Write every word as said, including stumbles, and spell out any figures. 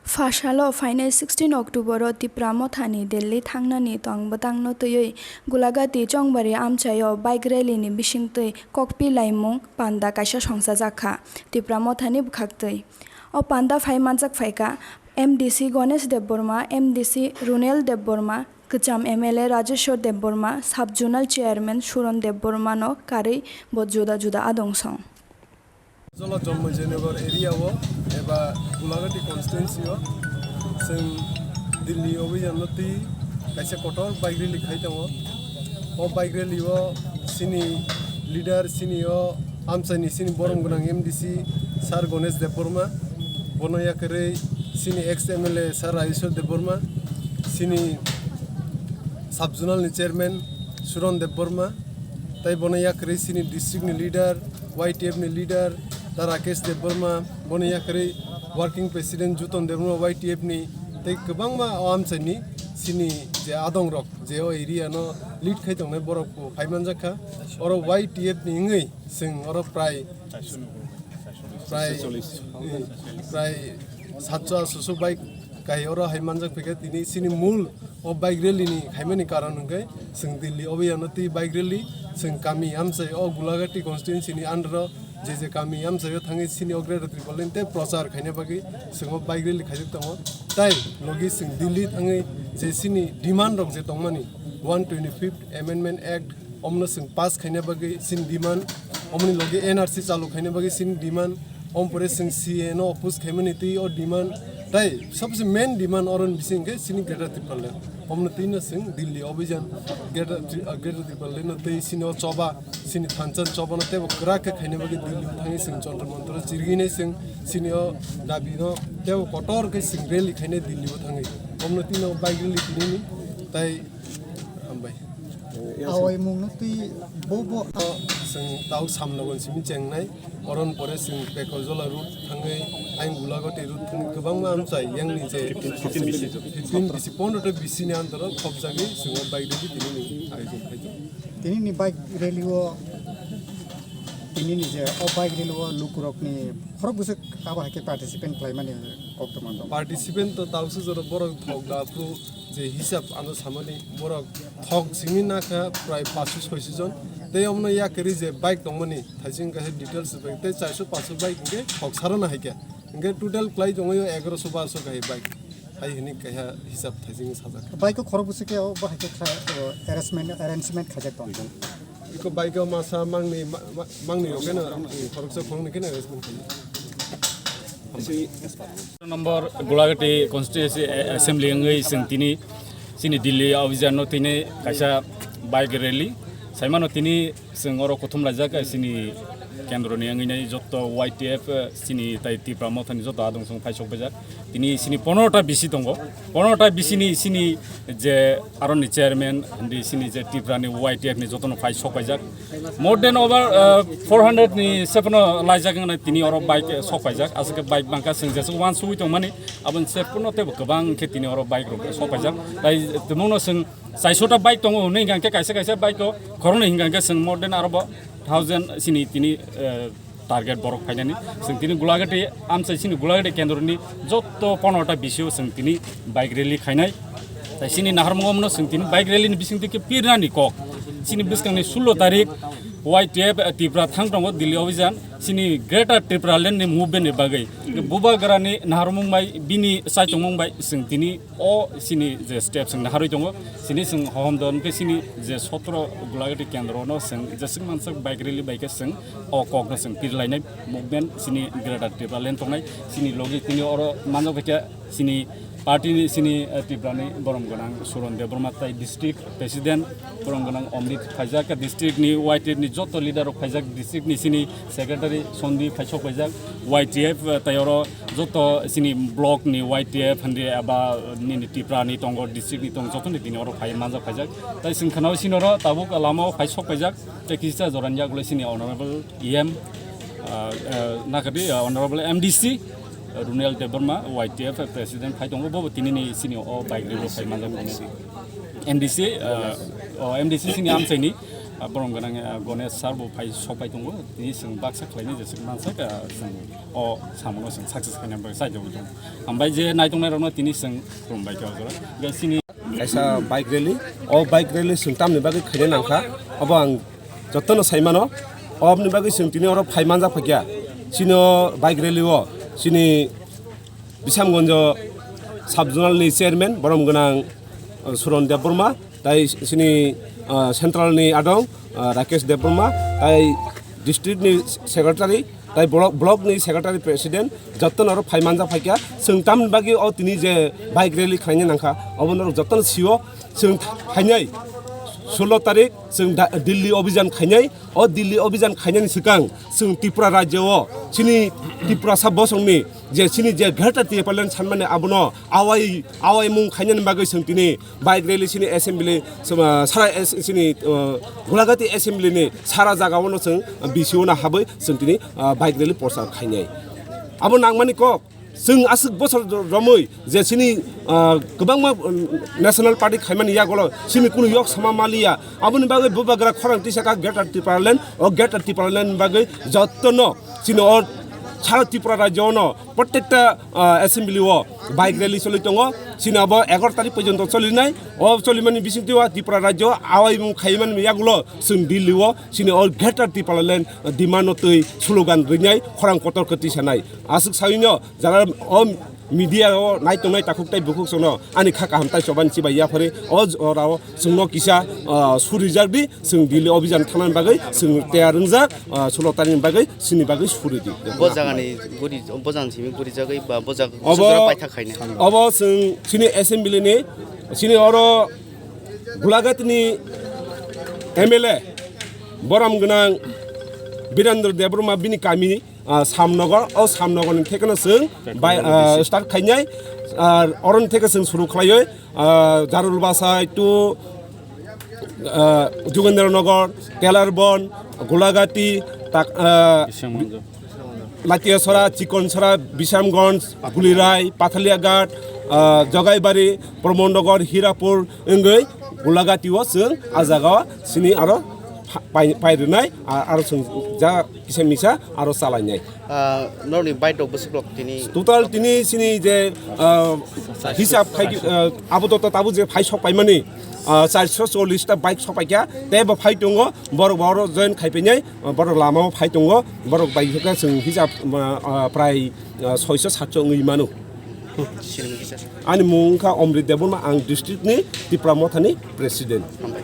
Phasalo phainai sixteen October-o Tipra Mothani Delhi thangnani tong bwtangno twiwi Gulagati Chongbari amchaio bike rally-ni bisingtwi kokpi laimung panda kaisa songchajak kha Tipra Mothani bwkhaktwi. O panda phai manjak phaikha M D C Ganesh Debbarma, M D C Runel Debbarma, kwcham M L A Rajeshwar Debbarma, Sub Zonal Chairman Suron Debbarmano karwi bo juda juda adong song. Jolo Jonmojaynagar area o eba Gulagati constituency o chwng Delhi obhijan no twi kaisa kotor bike rally khai tongo. O bike rally o chini leader, chini o amchaini chini borom gwnang M D C Sir Ganesh Debbarma, bono yakarwi chini ex M L A Sir Rajeshwar Debbarma, chini sub zonal ni chairman Suron Debbarma, tai bono yakarwi chini district ni leader, Y T F ni leader, ta Rakesh Debbarma, bono yakarwi working president Juton Debbarma Y T F ni, tei kwbangma o amchaini chini je adong rok je o area no lead khai tongnai borok bo phai manjak kha. Oro Y T F ni wngwi chwng oro prai, prai, prai satso asoso bike kai oro hai manjak phaikha. Tini chini mul o bike rally ni khaimani karon hwnkhe chwng Delhi obhijan no twi bike rally, chwng kami amchai o Gulagati constituency ni under o je je kami amchaio thangwi chini o Greater Tipraland tei prochar khaina bagwi chwng o bike rally khaijak tongo. Tai logi chwng Delhi thangwi je chini demand rok je tongmani one twenty fifth Amendment Act, omno chwng pass khaina bagwi chini demand, omoni logi N R C chalu khaina bagwi chini demand, om pore chwng C A A no oppose khaimani twi o demand, tai sabse main demand oroni bising khe chini Greater Tipraland. Omno twino chwng Delhi obhijan Greater Tri-, ah, Greater Tipraland no twi chini o choba, chini thansa choba no teibo kwrak khe khaina bagwi Delhi o thangwi chwng Jantar Mantar o chirigwi nai chwng chini o dabi no teibo kotor khe chwng rally khainai Delhi o thangwi. Omno twino bike rally tinini tai hambai. Awai mungno twi bo bo. Chwng tau samno gon simi chengnai. Oron pore chwng Pekojola route thangwi, ayang Gulagati route thangwi kwbangma amchai yangni je fifteen bisi, fifteen bisi, pondro ta bisi ni antaro khopjagwi chwng o bike rally tinini ayojon khaijak. Tinini bike rally o, tinini je o bike rally o lukurokni khorok bwswk abo hai khe participant khlaimani kok tongma dong. Participant to tausu jora borok thok da phuru je hisab ano samani borok thok simi nakha prai pasu soisu jon. Tei omno yakarwi je bike tongmani thaising kaisa details bai tei chaisu pasu bike hwnkhe thok sarana haikha. Hwnkhe total kwlai tongwi o egaroso barso kahai bike. Hai hwnwi kaisa hisab thaising sajak. Bike o khorok bwswk khe o bahai khe kha-, o arrangement, arrangement khaijak tong. Iko bike o masa mangni ma-, ma-, mangni rok kheno, khoroksa khoroknwi kheno arrangement khaijak. Number Gulagati constituency assembly wngwi chwng tini chini Delhi obhijan no tini kaisa bike rally saimano tini chwng oro kuthum laijak chini kendro ni wngwi nai joto Y T F chini tai Tipra Motha ni joto adong song phai sok baijak tini chini pondro ta bisi tongo pondro ta bisi ni chini je aroni chairman hindi chini je Tipra ni Y T F ni joto no phai sok baijak. More than over, uh, four hundred ni sephano laijak wngna tini oro bike, eh, sok paijak. Aswk khe bike bangkha chwng jeswk uansugwi tongmani. Aboni sephano teibo kwbang khe tini oro bike rok sok paijak. Tai tumungno chwng chaisota bike tongo hwnwi hwnkha khe kaisa kaisa bike o khoroknwi hwnkha khe chwng more than aro bo thousand sini tini, eh, target borok phainani. Chwng tini Gulagati, amchai chini Gulagati kendroni jotto ponorta bisio chwng tini bike rally khainai. Tai chini naharmungo chwng tini bike rally ni bisingtwi khe pirnani kok. Chini bwskangni sullo tarik Y T F Tipra thang tongo Delhi obhijan. Chini Greater Tipraland ni movement ni bagwi. Bubagrani naharmung bai bini saichungmung bai chwng tini o chini je step chwng naharwi tongo, chini chwng hohom don khe chini je sotro Gulagati kendro no chwng jeswk mansak bike rally bai khe chwng o kok no chwng pir lainai movement chini Greater Tipraland tongnai chini logi tini oro manjak bai khe chini party ni chini, eh, Tripura ni borom gwnang Suron Debbarma tai district president borom gwnang Omrit phaijak, district ni Y T F ni joto leader rok phaijak, district ni chini secretary Sandip phaisok phaijak, Y T F, eh, tai oro joto chini block ni Y T F hwnwi eba nini Tripura ni tongo, district ni tongo, joto ni tini oro phai manjak phaijak. Tai chwng khwnao chini oro tabuk lama o phai sok phaijak, tei kisa jora ni yagulo chini honorable E M, ah, ah, nakadi, ah, honorable M D C, Runel Debbarma, Y T F president phai tongo, bo bo tini ni chini o bike rally phai manjak. M D C, ah, o M D C chini amchai ni, Borom gwnang, ah, Ganesh sir bo phai sok pai tongo, tini chwng baksa khlainai jeswk mansak, ah, chwng o samungo chwng success khainai bagwi chai tongo. Hambai je naitongnai rokno tini chwng khulumbai kha o jora. Hwnkhe chini kaisa bike rally, o bike rally chwng tamni bagwi khaina nangkha, obo ang jotono sai mano, oboni bagwi chwng tini oro phai manjak phaikha. Chini o bike rally o chini Bisamgonjo sub zonal ni chairman borom gwnang, uh, Suron Debbarma, tai chini, uh, central ni adong, uh, Rakesh Debbarma, tai district ni secretary, tai block, block ni secretary president, jotono oro phai manjak phaikha. Chwng tamni bagwi o tini je bike rally khlaina nangkha, obo norok jotono sio. Chwng phainai sullo tarik chwng da-, Delhi obijan khainai. O Delhi obijan khainani swkang chwng Tripura rajyo o chini Tiprasa bosongni je chini je Greater Tipraland sanmani abono awai, awai mung khainani bagwi chwng tini bike rally chini assembly, sara es-, chini, uh, Gulagati assembly ni sara jaga ono chwng B C O no habwi chwng tini, uh, bike rally prochar khainai. Abo nangmani kok. Chwng aswk bosor romwi je chini, ah, kwbangma, um, national party khaimani yagulo chini kunu yok sama maliya. Aboni bagwi bubagra khorang tisa kha Greater Tipraland, o Greater Tipraland ni bagwi jotono chini o sara Tripura rajyo no protekta, ah, assembly o bike rally choli tongo. Chini abo egaroh tarik porjonto cholinai. O cholimani bisingtwi o Tripura rajyo awaimung khaimani yagulo chwng Delhi o chini o Greater Tipraland demand no twi slogan rinai khorang kotor khe tisanai. Aswk saino jara o media o nai tongnai takhuk tai bukhuk sono ani kha kaham tai choban chibai yaphari o j-, ora o chwngno kisa, ah, surijakdi, chwng Delhi obijan thangnani bagwi chwng tayar wngjak, ah, sullo tarikni bagwi chini bagwi suridi. Bo jagani guri, bo jagani simi gurijagwi ba bo jaga Obo, kusuk jora paithak khaina. Obo chwng chini assembly ni, chini oro Gulagati ni M L A borom gwnang Birendra Debbarma bini kami, ah, Samnogor, o Samnogor ni thekeno chwng bai, ah, start khainai, ah, oroni theke chwng suru khlaioi, ah, Jarul Basai to, ah, Jugendra Nogor, Telarbon, Gulagati, tak, ah, Latiasora, Chikonsora, Bisamgonj, Gulirai, Pathaliaghat, ah, Jogaibari, Pramod Nogor, Hirapur wngwi Gulagati o chwng a jaga o chini aro pha-, pai, pai rwnai, a-, aro chwng ja kisa misa aro chalainai. Ah, norni bike rok bwswk rok tini? Total tini chini je, ah, hisab khai, ah, abo to tabuk je phai sok paimani, ah, charso chollish ta bike sok paikha, tei bo phai tongo, borok bo oro join khai painai, ah, borok lama o phai tongo, borok bai khe chwng hisab, ah, ah, prai, ah, soiso satso wngwi mano. Ani mung wngkha Omrit Debbarma, ang district ni Tipra Motha ni president. Hambai.